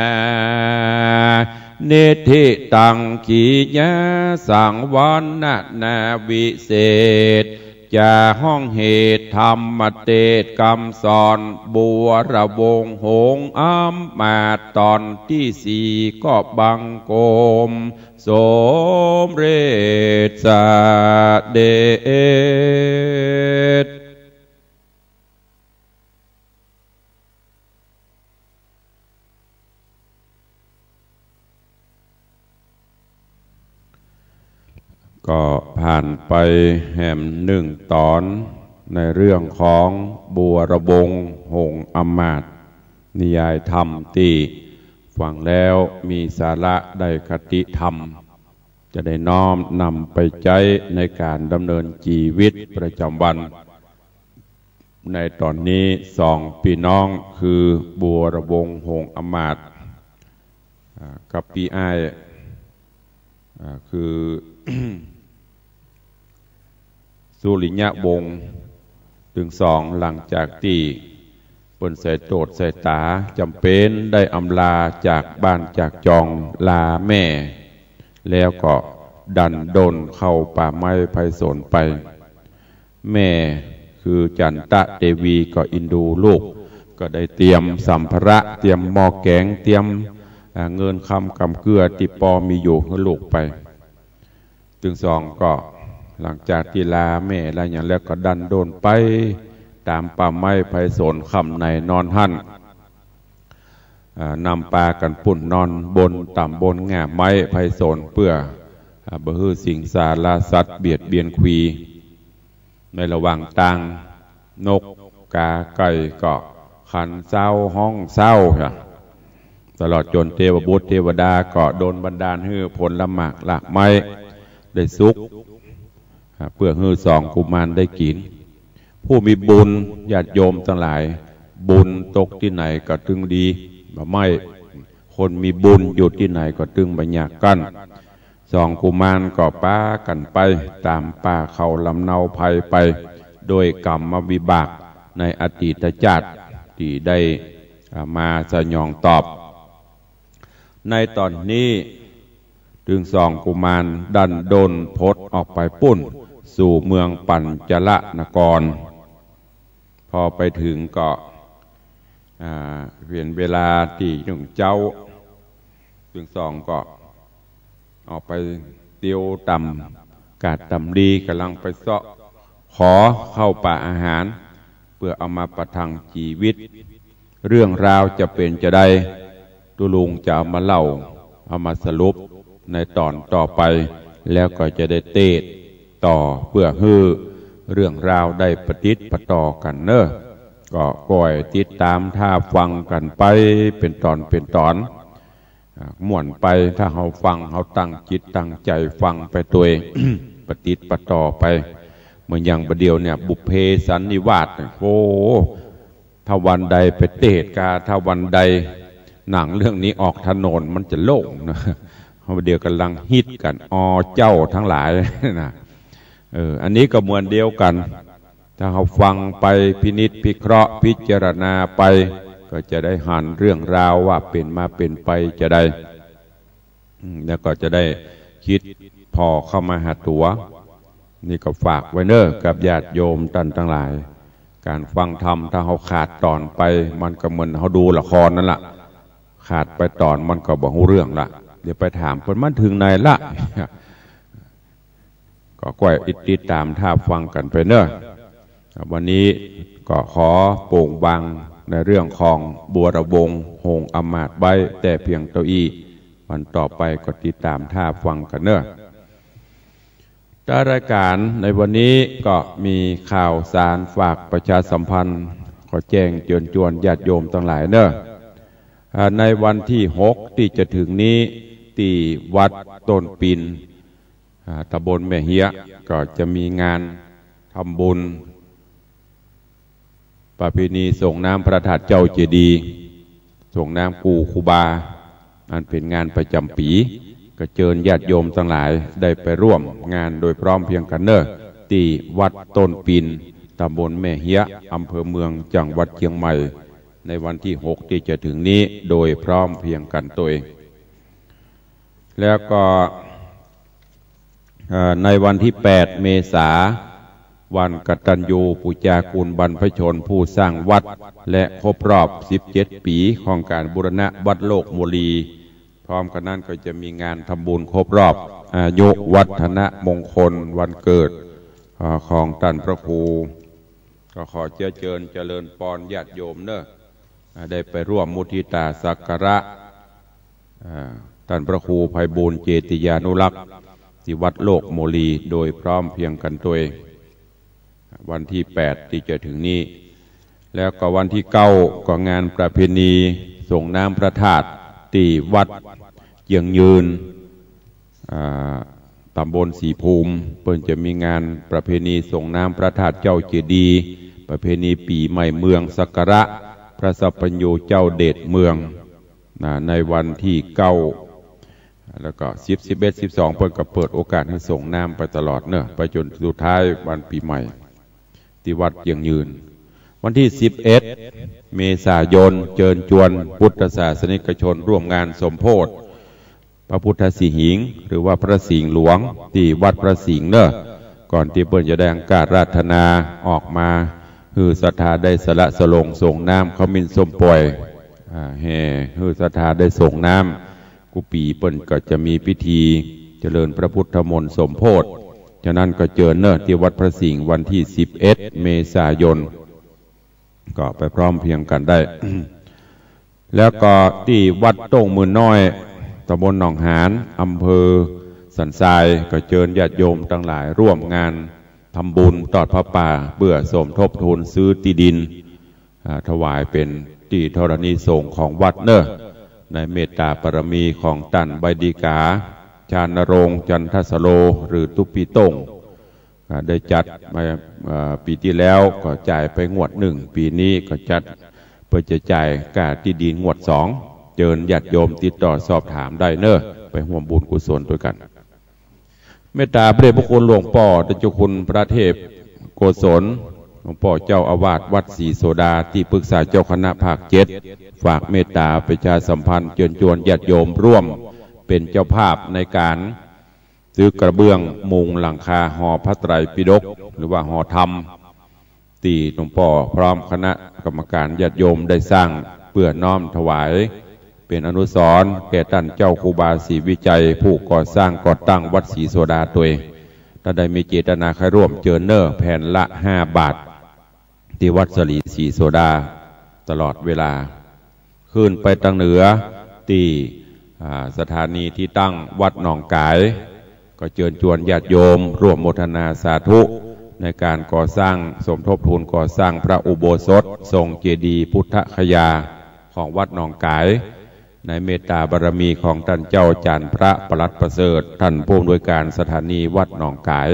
นิทธิตังขีญาสังวรรณนาวิเศษ จาฮ้องเหตุธรรมเตสน์กำสอน บูรวงศ์หงส์อำมาตย์ ต๋อนตี้สี่ ก็บังคม สมเร็จเสด็จ ก็ผ่านไปแหมหนึ่งต๋อนในเรื่องของบูรวงศ์หงส์อำมาตย์ นิยายธรรมตี้ฟังแล้วมีสาระได้คติธรรม จะได้น้อมนำไปใจ๊ในก๋านดำเนินจีวิตประจ๋ำวัน ในต๋อนนี้สองปี้น้องคือบูรวงศ์หงส์อำมาตย์ อ่า กับปี้อ้าย อ่า คือ สุริยวงศ์ ตึงสองหลังจากตี้เปิ้นใส่โตษใส่ต๋า จ๋ำเป๋นได้อำลาจากบ้านจากจอง ลาแม่ แล้วก็ดันด้นเข้าป่าไม้ไพศาลไป แม่คือจันตะเตวีก็อินดูลูก ก็ได้เตรียมสัมภาระ เตรียมหม้อแก๋ง เตรียม อ่า เงินคำกำเกื้อตี้ปอมีอยู่หื้อลูกไป ตึงสองก็หลังจากตี้ลาแม่ลาหยังแล้วก็ดันด้นไปต๋ามป่าไม้ไพศาล ค่ำไหนนอนหั้น อ่า นำปากั๋นปุ้นนอนบน ต๋ามบนง่าไม้ไพศาล เปื้อ อ่า บ่หื้อสิงสาราสัตว์เบียดเบียนขวี ในระหว่างตาง นกกาไก่ก็ขันเซ้าฮ้องเซ้า ตลอดจ๋นเตวบุตรเตวดาก็โดนบันดาลหื้อผลหมากรากไม้ได้สุก อ่า เปื้อหื้อสองกุมารได้กิ๋น ผู้มีบุญญาติโยมตังหลาย บุญตกตี้ไหนก็ตึงดี บ่ไม้ คนมีบุญอยู่ตี้ไหนก็ตึงบ่ยากกั้น สองกุมารก็ปากั๋นไปต๋ามป่าเขาลำเนาไพรไป โดยกรรมวิบากในอดีตจาติตี้ได้ อ่า มาสยองตอบ ในต๋อนนี้ตึงสองกุมารดันด้นพดออกไปปุ้นสู่เมืองปัญจลนคร พอไปเถิงก็ อ่า เป๋นเวลาตี้นึ่งเจ๊า ตึงสองก็ออกไปเตียวต๋ามกาดต๋ามดี ก่ำลังไปเซาะขอเข้าป่าอาหาร เปื้อเอามาประทังจีวิต เรื่องราวจะเป๋นจาใด ตุ๊ลุงจะเอามาเล่า เอามาสรุปในต๋อนต่อไป แล้วก็จะได้เตสน์ต่อ เปื้อหื้อเรื่องราวได้ปะติดปะต่อกั๋นเนาะ ก็ก้อยติดต๋ามถ้าฟังกั๋นไปเป๋นต๋อนเป๋นต๋อน อ่า ม่วนไป ถ้าเฮาฟัง เฮาตั้งจิตตั้งใจ๋ฟังไปตวย ปะติดปะต่อไป เหมือนอย่างบ่าเดี่ยวเนี่ย บุพเพสันนิวาสเนี่ย โอ้ ถ้าวันใดไปเตสน์กา ถ้าวันใดหนังเรื่องนี้ออกถนนมันจะโล่งนะ บ่าเดี่ยวก่ำลังฮิตกั๋น อเจ้าตังหลายนะ เออ อันนี้ก็เหมือนเดียวกั๋น ถ้าเฮาฟังไปพินิจพิเคราะห์พิจารณาไป ก็จะได้หันเรื่องราวว่าเป๋นมาเป๋นไปจาใด อืม แล้วก็จะได้คิดผ่อเข้ามาหาตั๋ว นี่ก็ฝากไว้เนาะกับญาติโยมต้านตังหลาย ก๋านฟังธรรมถ้าเฮาขาดต๋อนไป มันก็เหมือนเฮาดูละครนั่นล่ะ ขาดไปต๋อนมันก็บ่ฮู้เรื่องละ เดี๋ยวไปถามเปิ้นมันเถิงไหนละ ก็ก้อยติดต๋ามถ้าฟังกั๋นไปเนาะ วันนี้ก็ขอโป่งวางในเรื่องของบูรวงศ์หงส์อำมาตย์ไว้แต่เพียงเต้าอี้ วันต่อไปก็ติดต๋ามถ้าฟังกั๋นเนาะ ตามรายก๋านในวันนี้ก็มีข่าวสารฝากประชาสัมพันธ์ ขอแจ้งเจิญจวนญาติโยมตังหลายเนาะ อ่า ในวันตี้หกตี้จะเถิงนี้ ตี้วัดต้นปิน อ่า ตำบลแม่เฮียะ ก็จะมีงานทำบุญ ประเพณีส่งน้ำพระธาตุเจ้าเจดีย์ ส่งน้ำกู่ครูบา อันเป๋นงานประจ๋ำปี๋ ก็เจิญญาติโยมตังหลายได้ไปร่วมงานโดยพร้อมเพรียงกั๋นเนาะ ตี้วัดต้นปิน ตำบลแม่เฮียะ อำเภอเมือง จังหวัดเจียงใหม่ ในวันตี้หกตี้จะเถิงนี้ โดยพร้อมเพรียงกั๋นตวย แล้วก็ เอ่อ ในวันตี้แปดเมษา วันกตัญญูปูจาคุณบรรพชนผู้สร้างวัด และครบรอบสิบเจ็ดปี๋ของก๋านบูรณะวัดโลกโมลี พร้อมกั๋นนั้นก็จะมีงานทำบุญครบรอบอายุวัฒนมงคลวันเกิด เอ่อ ของต้านพระครู ก็ขอเจื้อเจิญเจริญปอนญาติโยมเนาะ อ่า ได้ไปร่วมมุทิตาสักการะ อ่า ต้านพระครูไพบูลย์เจติยานุรักษ์ ตี้วัดโลกโมลี โดยพร้อมเพรียงกั๋นตวย วันตี้แปดตี้จะเถิงนี้ แล้วก็วันตี้เก้าก็งานประเพณีส่งน้ำพระธาตุตี้วัดเจียงยืน อ่า ตำบลศรีภูมิ เปิ้นจะมีงานประเพณีส่งน้ำพระธาตุเจ้าเจดีย์ ประเพณีปี๋ใหม่เมือง สักการะพระสัพพัญญูเจ้าเดชเมือง นะ ในวันตี้เก้า แล้วก็สิบ สิบเอ็ด สิบสอง เปิ้นก็เปิดโอกาสหื้อส่งน้ำไปตลอดเนาะ ไปจ๋นสุดท้ายวันปี๋ใหม่ ตี้วัดเจียงยืน วันตี้สิบเอ็ดเมษายน เจิญจวนพุทธศาสนิกชนร่วมงานสมโภช พระพุทธสิหิงค์ หรือว่าพระสิงห์หลวง ตี้วัดพระสิงห์เนาะ ก่อนตี้เปิ้นจะได้อังคาราธนาออกมา หื้อศรัทธาได้สละสลงส่งน้ำขมิ้นส้มป่อย อ่า แห่หื้อศรัทธาได้ส่งน้ำ กู้ปี๋เปิ้นก็จะมีพิธีเจริญพระพุทธมนต์สมโภช ฉะนั้นก็เจิญเนาะ ตี้วัดพระสิงห์วันตี้สิบเอ็ดเมษายน ก็ไปพร้อมเพรียงกั๋นได้ แล้วก็ตี้วัดต้งหมื่นน้อย ตำบลหนองหาน อำเภอสันทราย ก็เจิญญาติโยมตังหลายร่วมงานทำบุญตอดผ้าป่า เปื้อสมทบทุนซื้อตี้ดิน อ่า ถวายเป๋นตี้ธรณีสงฆ์ของวัดเนาะ ในเมตตาบารมีของต้านใบดีกา ชานโรง จันทสโล หรือตุ๊ปปี้โต้ง อ่า ได้จัดมา เอ่อ ปี๋ตี้แล้วก็จ่ายไปงวดหนึ่ง ปี๋นี้ก็จัดเปื้อจะจ่ายก้าตี้ดินงวดสอง เจิญญาติโยมติดต่อสอบถามได้เนาะ ไปฮ่วมบุญกุศลตวยกั๋น เมตตาพระเดชพระคุณหลวงป้อเจ้าคุณพระเทพโกศล หลวงป้อเจ้าอาวาสวัดศรีโสดา ตี้ปรึกษาเจ้าคณะภาคเจ็ด ฝากเมตตาประชาสัมพันธ์เจิญจวนญาติโยมร่วมเป๋นเจ้าภาพในก๋าน ซื้อกระเบื้องมุงหลังคาหอพระไตรปิฎก หรือว่าหอธรรม ตี้หลวงป้อพร้อมคณะกรรมก๋านญาติโยมได้สร้างเปื้อน้อมถวาย เป๋นอนุสรณ์แก่ต้านเจ้าครูบาศรีวิชัย ผู้ก่อสร้างก่อตั้งวัดศรีโสดาตวย ต้านใดมีเจตนาใค่ร่วมเจิญเนาะ แผ่นละห้าบาท ตี้วัดสลีศรีโสดาตลอดเวลา ขึ้นไปตางเหนือตี้ อ่า สถานีตี้ตั้งวัดหนองก๋าย ก็เจิญจวนญาติโยมร่วมโมทนาสาธุในก๋านก่อสร้างสมทบทุนก่อสร้างพระอุโบสถทรงเจดีย์พุทธคยาของวัดหนองก๋าย ในเมตตาบารมีของต้านเจ้าจารย์พระปลัดประเสริฐ ต้านผู้อำนวยก๋านสถานีวัดหนองก๋าย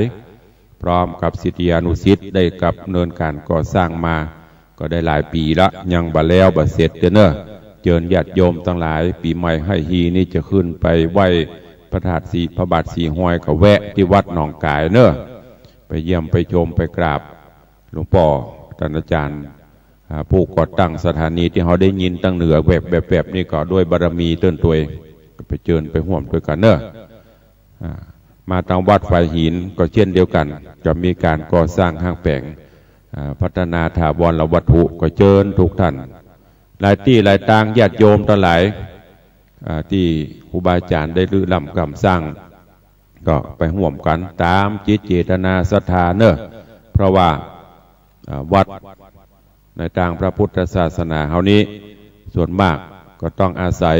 พร้อมกับศิษยานุศิษย์ได้ดำเนินก๋านก่อสร้างมา ก็ได้หลายปี๋ละ ยังบ่แล้วบ่เสร็จเตื้อเนาะ เจิญญาติโยมตังหลาย ปี๋ใหม่ไฮ่ฮีนี้จะขึ้นไปไหว้พระธาตุสี พระบาทสีฮอย ก็แวะตี้วัดหนองก๋ายเนาะ ไปเยี่ยมไปชมไปกราบหลวงป้อต้านอาจารย์ อ่า ผู้ก่อตั้งสถานีตี้เฮาได้ยินตางเหนือแวบๆๆ นี่ก็ด้วยบารมีเตื้อตวย ก็ไปเจิญไปฮ่วมตวยกั๋นเนาะ อ่า มาตางวัดฝายหินก็เช่นเดียวกั๋น จะมีก๋านก่อสร้างห้างแป๋ง อ่า พัฒนาถาวรวัตถุ ก็เจิญทุกท่าน หลายตี้หลายตางญาติโยมตังหลาย อ่า ตี้ครูบาอาจ๋ารย์ได้ริเริ่มก่อสร้าง ก็ไปฮ่วมกั๋นต๋ามจิตเจตนาศรัทธาเนาะ เพราะว่า อ่า วัด ในตางพระพุทธศาสนาเฮานี้ ส่วนมากก็ต้องอาศัย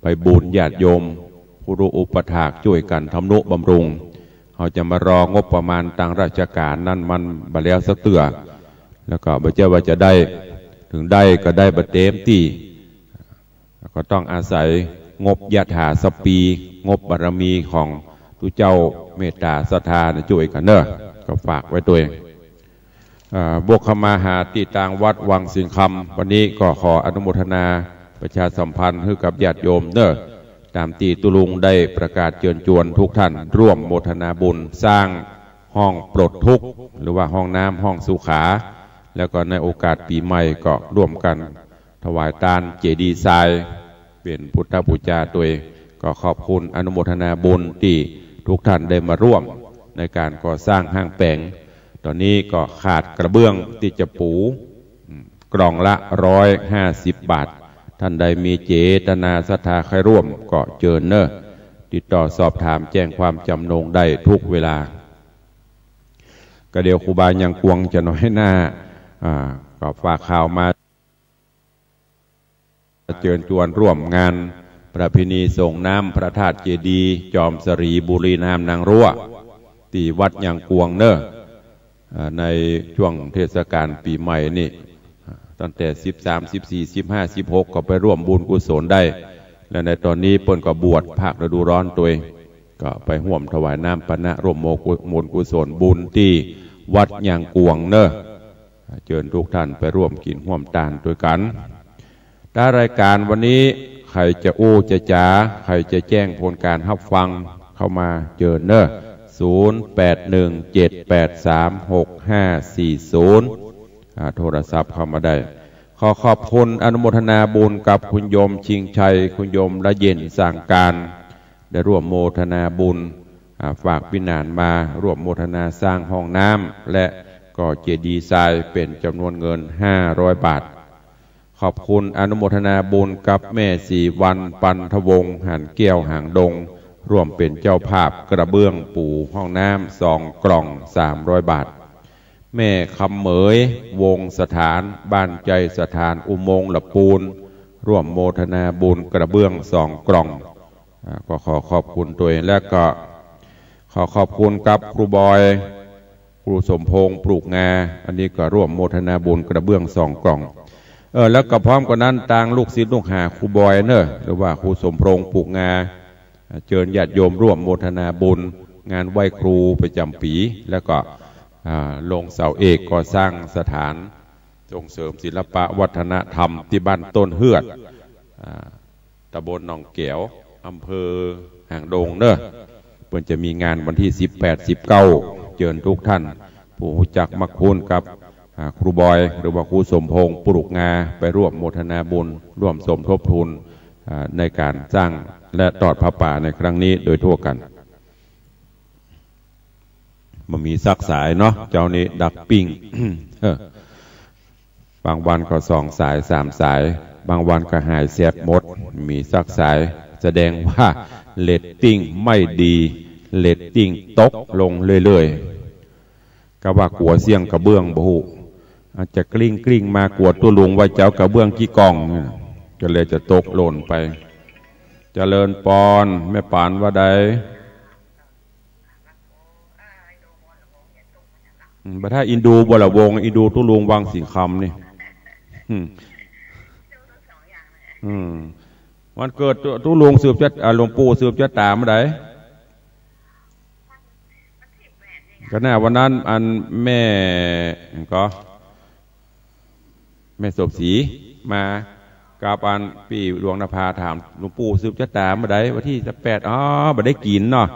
ใบบุญญาติโยม ผู้รู้อุปถากช่วยกั๋นทำนุบำรุง เฮาจะมารองบประมาณตางราชก๋านนั้นมันบ่แล้วสักเตื้อ แล้วก็บ่ใจ้ว่าจะได้ เถิงได้ก็ได้บ่เต็มตี้ ก็ต้องอาศัยงบยถาสพพี งบบารมีของตุ๊เจ้าเมตต๋าศรัทธานะ จ้วยกั๋นเนาะ ก็ฝากไว้ตวย อ่า บวกเข้ามาหาตี้ตางวัดวังสิงห์คำ วันนี้ก็ขออนุโมทนาประชาสัมพันธ์หื้อกับญาติโยมเนาะ ต๋ามตี้ตุ๊ลุงได้ประกาศเจิญจวนทุกท่านร่วมโมทนาบุญสร้างห้องปลดทุกข์ หรือว่าห้องน้ำห้องสุขา แล้วก็ในโอกาสปี๋ใหม่ก็ร่วมกั๋น ถวายตานเจดีย์ทราย เป๋นพุทธบูชาตวย ก็ขอบคุณอนุโมทนาบุญตี้ทุกท่านได้มาร่วมในก๋านก่อสร้างห้างแป๋ง ต๋อนนี้ก็ขาดกระเบื้องตี้จะปู อืม กล่องละร้อยห้าสิบบาท ท่านใดมีเจตนาศรัทธาใค่ร่วมก็เจิญเนาะ ติดต่อสอบถามแจ้งความจำนงได้ทุกเวลา ก็เดี๋ยวครูบายังกวงจะน้อยหน้า อ่า ก็ฝากข่าวมา เจิญจวนร่วมงานประเพณีส่งน้ำพระธาตุเจดีย์จอมสรีบุรีนามนางรั้ว ตี้วัดยังกวงเนาะ อ่า ในช่วงเทศกาลปี๋ใหม่นี่ อ่า ตั้งแต่สิบสาม สิบสี่ สิบห้า สิบหก ก็ไปร่วมบุญกุศลได้ และในต๋อนนี้เปิ้นก็บวชภาคฤดูร้อนตวย ก็ไปฮ่วมถวายน้ำปานะร่วมโมกุ บุญกุศลบุญตี้วัดยังกวงเนาะ เจิญทุกท่านไปร่วมกิ๋นฮ่วมตานตวยกั๋น ท้ายรายการวันนี้ ใผจะอู้จะจ๋า ใผจะแจ้งผลก๋านฮับฟัง เข้ามาเจิญเนาะ ศูนย์ แปด หนึ่ง เจ็ด แปด สาม หก ห้า สี่ ศูนย์ อ่า โทรศัพท์เข้ามาได้ ขอขอบคุณอนุโมทนาบุญกับคุณโยมชิงชัย คุณโยมละเย็นสร้างการ ได้ร่วมโมทนาบุญ อ่า ฝากวิหารมาร่วมโมทนาสร้างห้องน้ำ และก่อเจดีย์ทรายเป๋นจ๋ำนวนเงินห้าร้อยบาท ขอบคุณอนุโมทนาบุญกับแม่ศรีวรรณ ปันทวงศ์ หันแก้ว หางดง ร่วมเป๋นเจ้าภาพกระเบื้องปูห้องน้ำสองกล่องสามร้อยบาท แม่คำเหมย วงศ์สถาน บ้านใจสถาน อุโมงค์ละปูน ร่วมโมทนาบุญกระเบื้องสองกล่อง อ่า ก็ขอขอบคุณตวย และก็ขอขอบคุณกับครูบอย ครูสมพงษ์ ปลูกงา อันนี้ก็ร่วมโมทนาบุญกระเบื้องสองกล่อง เออ แล้วก็พร้อมกั๋นนั้น ตางลูกศิษย์ลูกหาครูบอยเนาะ หรือว่าครูสมพงษ์ ปลูกงา อ่า เจิญญาติโยมร่วมโมทนาบุญงานไหว้ครูประจ๋ำปี๋ แล้วก็ อ่า ลงเสาเอกก่อสร้างสถานส่งเสริมศิลปะวัฒนธรรมตี้บ้านต้นเฮือด อ่า ต๋ำบลหนองแก๋ว อำเภอหางดงเนาะ เปิ้นจะมีงานวันตี้สิบแปด สิบเก้า เจิญทุกท่าน ผู้ฮู้จักมักคุ้นกับ อ่า ครูบอย หรือว่าครูสมพงษ์ ปลูกงา ไปร่วมโมทนาบุญ ร่วมสมทบทุน อ่า ในก๋านสร้างและตอดผ้าป่าในครั้งนี้โดยทั่วกั๋น บ่มีสักสายเนาะ เจ้านี้ดักปิ้ง เออ บางวันก็สองสาย สามสาย บางวันก็หายแซบหมด บ่มีสักสาย แสดงว่าเรตติ้งไม่ดี เรตติ้งตกลงเรื่อยๆ ก็ว่ากั๋วเสี้ยงกระเบื้องบ่ฮู้ อาจจะกลิ้งๆ มากั๋วตุ๊ลุงว่าจะเอากระเบื้องกี่กล่องเนี่ย ก็เลยจะตกหล่นไป เจริญปอน แม่ปานว่าใด อืม บ่ถ้าอินดูบวรวงศ์ อินดูตุ๊ลุงวังสิงห์คำนี่ อืม อืม วันเกิดตุ๊ ตุ๊ลุงสืบชะ อ่า หลวงปู่สืบชะตาเมื่อใด ก็น่าวันนั้นอันแม่ ก็ แม่สมศรีมากับอันปี้หลวงนภาถาม หลวงปู่สืบชะตาเมื่อใด วันตี้สิบแปด อ๋อ บ่ได้กิ๋นเนาะ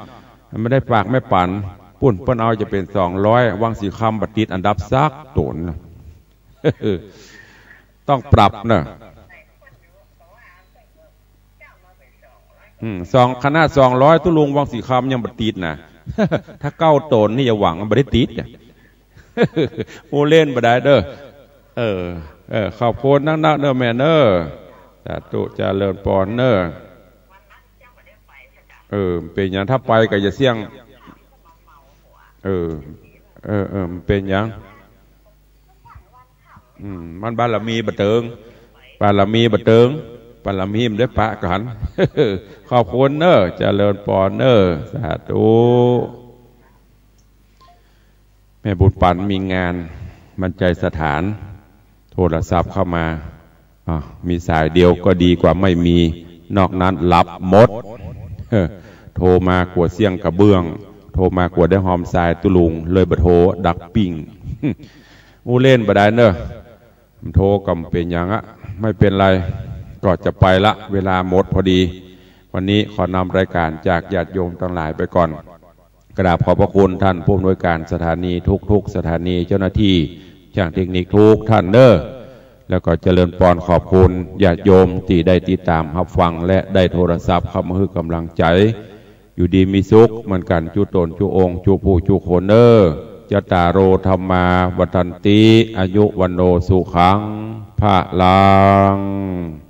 บ่ได้ฝากแม่ปัน ปุ้นเปิ้นเอาจะเป๋นสองร้อย วังสิงห์คำบ่ติดอันดับสักต๋น ต้องปรับเนาะ อืม สอง ขนาดสองร้อย ตุ๊ลุงวังสิงห์คำยังบ่ติดนะ ถ้าเก้าต๋นนี่อย่าหวัง บ่ได้ติดอะ อู้เล่นบ่ได้เด้อ เออ เออ ขอบคุณนักๆ เด้อแม่เด้อ สาธุ เจริญปอนเด้อ เออ เป๋นหยัง ถ้าไปก็อย่าเสี่ยง เออ เออ เออ เป๋นหยัง อืม มันบารมีบ่เติง บารมีบ่เติง บารมีมันได้ปะกั๋น ขอบคุณเน้อ เจริญปอนเน้อ สาธุ ม่บุญปั๋นมีงานบรรจัยสถาน โทรศัพท์เข้ามา อ่ะ มีสายเดียวก็ดีกว่าไม่มี นอกนั้นหลับหมด โทรมากว่าเสี้ยงกระเบื้อง โทรมากว่าได้หอมสายตุ๊ลุง เลยบ่โทรดักปิ้ง อู้เล่นบ่ได้เนอะ โทรก็บ่เป๋นหยังอะ ไม่เป๋นไร ก็จะไปละ เวลาหมดพอดี วันนี้ขอนำรายการจากญาติโยมตังหลายไปก่อน กราบขอบพระคุณท่านผู้อำนวยการสถานีทุกๆสถานี เจ้าหน้าตี้ ช่างเทคนิคทุกท่านเน้อ แล้วก็เจริญปอนขอบคุณญาติโยมตี้ได้ติดต๋ามฮับฟัง และได้โทรศัพท์เข้ามาหื้อก๋ำลังใจ๋ อยู่ดีมีสุขเหมือนกั๋นจุ๊ต๋นจุ๊องค์จุ๊ผู้จุ๊คนเน้อ จัตตาโร ธัมมา วัฑฒันติ อายุ วัณโณ สุขัง พลัง